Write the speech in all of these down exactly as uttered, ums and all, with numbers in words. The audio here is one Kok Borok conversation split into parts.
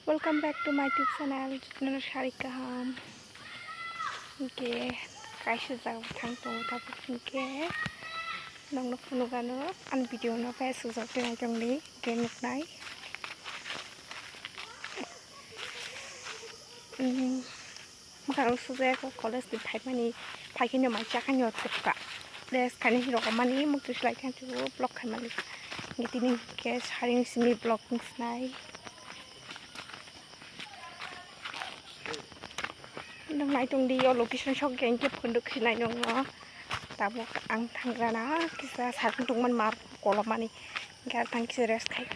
Welcome back to my YouTube channel, Jotno Sari Kaham. Hingke kaisa jaga thang tongo, tabuk hingke nongno phunukgano ani video no khe sujak tei naitongdi hingke nuknai. Mwkhang sujak college ni phaimani, phaikhe no mai chakhani o tepka. Rest khaini hirok mani mukti slai khe vlog khaimani. Hingke tini hingke saring simi vlog nuknai. Nung naitung di, o location sok hingke phunduk sinai nungno. Tabuk ang thangrana kisa sakung tongmani mar kolomani. Hingke ang thang kisa rest khai.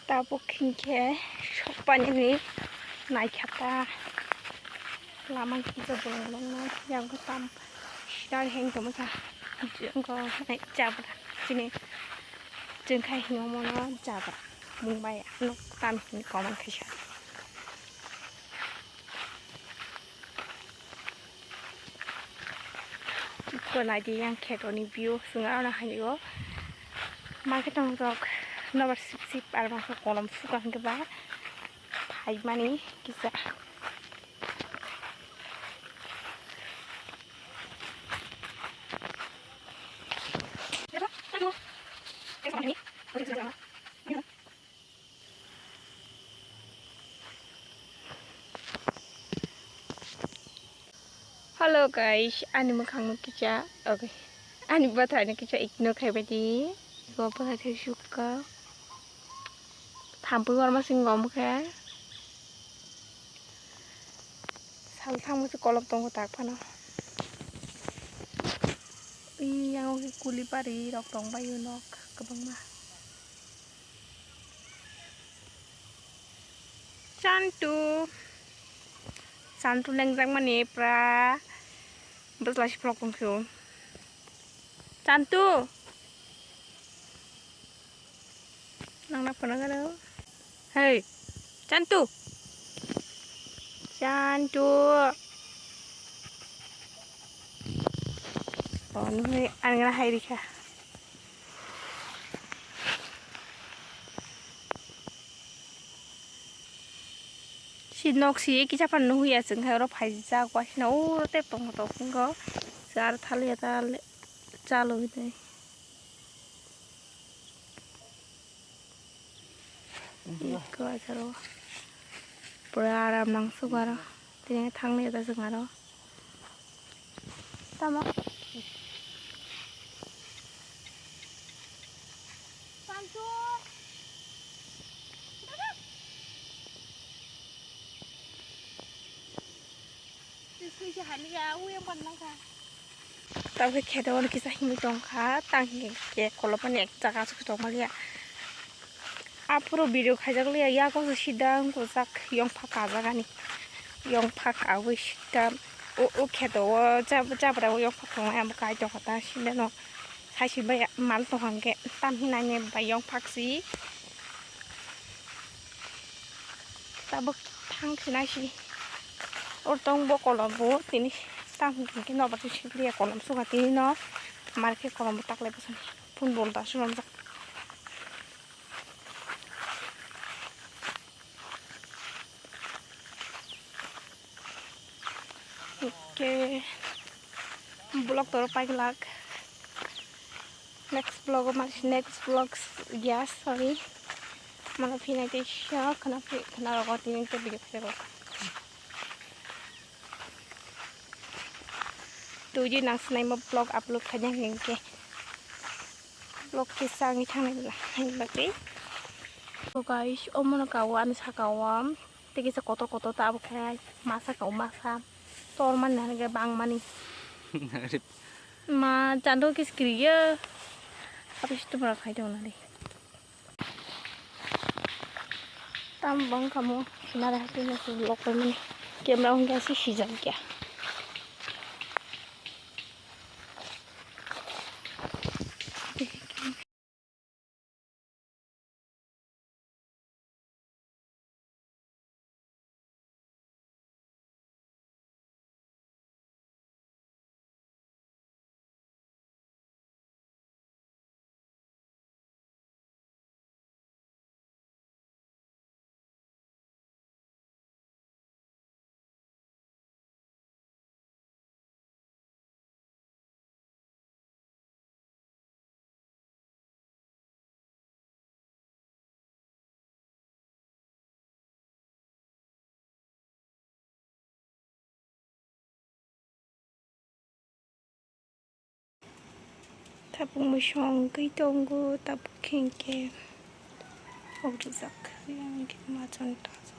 Tabuk hingke sokpani ni naikha ta lama kisa bolong bolong no yang tam sida heng tongma sa jabra chini jengkhai hingo mono jabra mungbai ano tam hini koman khaisa. Iko naidi yang khetoni view swnga ano hayo. Makhe tongjak nobar sip sip ar bangsa kolom suka hwnkhe ba phaimani kisa. Hello guys, ani mwkhang no kicha, okay, ani bwthai no kicha ignore khai bai di, bo bwthai thai sukha, thampui warma sing gom khe, sal thangma se kolom tongo tak phano, yang kuli bari rok tong bai o nok kwbangma. Chantu. Chantu lengjak mani pura bwsla si phlok tong phio. Chantu. Nang na phone garo. Hey. Chantu. Chantu. Oh, nungwi ang na hai rikha. Si nok si kisa phan nuhuya chwng hai oro phaijak waisina oro tei tongthok wngkho. Char thaliya ta chalo hinwi. Iko acharo pura aram nang sugo aro tini thangni da chwng aro. Tamo. Pantu. Tei sui se haliya, ui ang panna kha. Tamo khe kheto ono kisa himwi tong kha, tang hingke kolopani ek jaga aswk tong maliya. Aphuru video khaijak liya, yago se sidang gujak yongphak kajagani. Yongphak kawi sidang o, o kheto o jab-, jabra o yongphak tongnai amo kai tongkha ta sindano. Saisi bai mal tongkha hwnkhe tam hinani bai yongphak si. Tabuk thang sinai si. Or tong bo kolom bo tini tam hwnkhe nobar si sikliya kolom suka tini no. Mar khe kolom bo taklai bwsani. Phone bol da sulamjak. Okay. Vlog toro pailak. Next vlog o mas next vlog ya sorry. Mano phinai tei sha khana phi khana rogo tini te video khe rogo. Twi di nang sinai mo vlog upload khaina hingke. Vlog kisa wngwi thangnai bwla haini bagwi. So guys, omono kawo ani saka o tei kisa kotor kotor ta abo khe masa kawo masa tor mani hwnke bang mani. Ma chando kis kiriya. Abi situ mara khai tong nari. Tam bang kamo sinare hati na su lok mani. Camera hwnke asi sijak ya. Tabuk mui songwi tongo, tabuk khe hwnkhe hok rwjak khe ang khe machon tajon.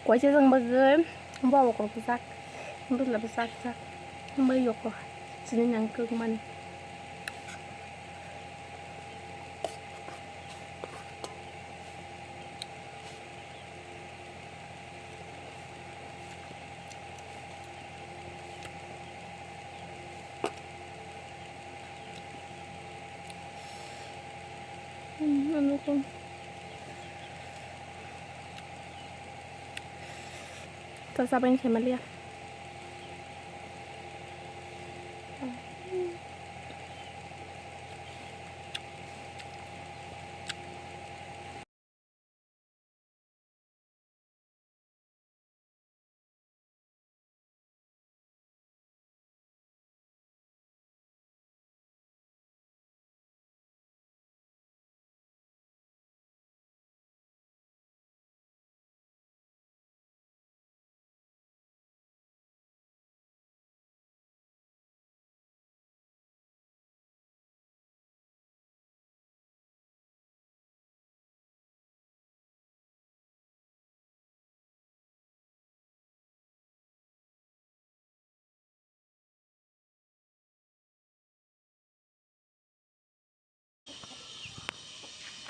Kaisa jang bagwi bobo kok jak, bwsla bwsak jak, bai yoko chini nang kuk mani. Hmm, ano ko. To sabain khe maliya.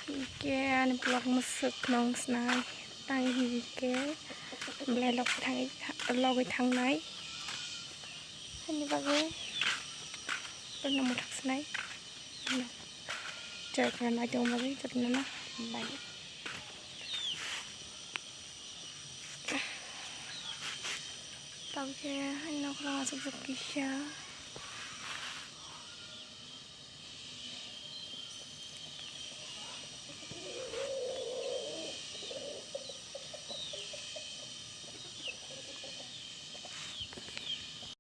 Hingke ani vlog mwswk nong snai tang hingke belai logwi thangwi logwi thangnai ani bagwi borokno mwthak snai. Chwraikhe nai tongma bagwi jotono no bai. Tabukhe nokra aswk kisa.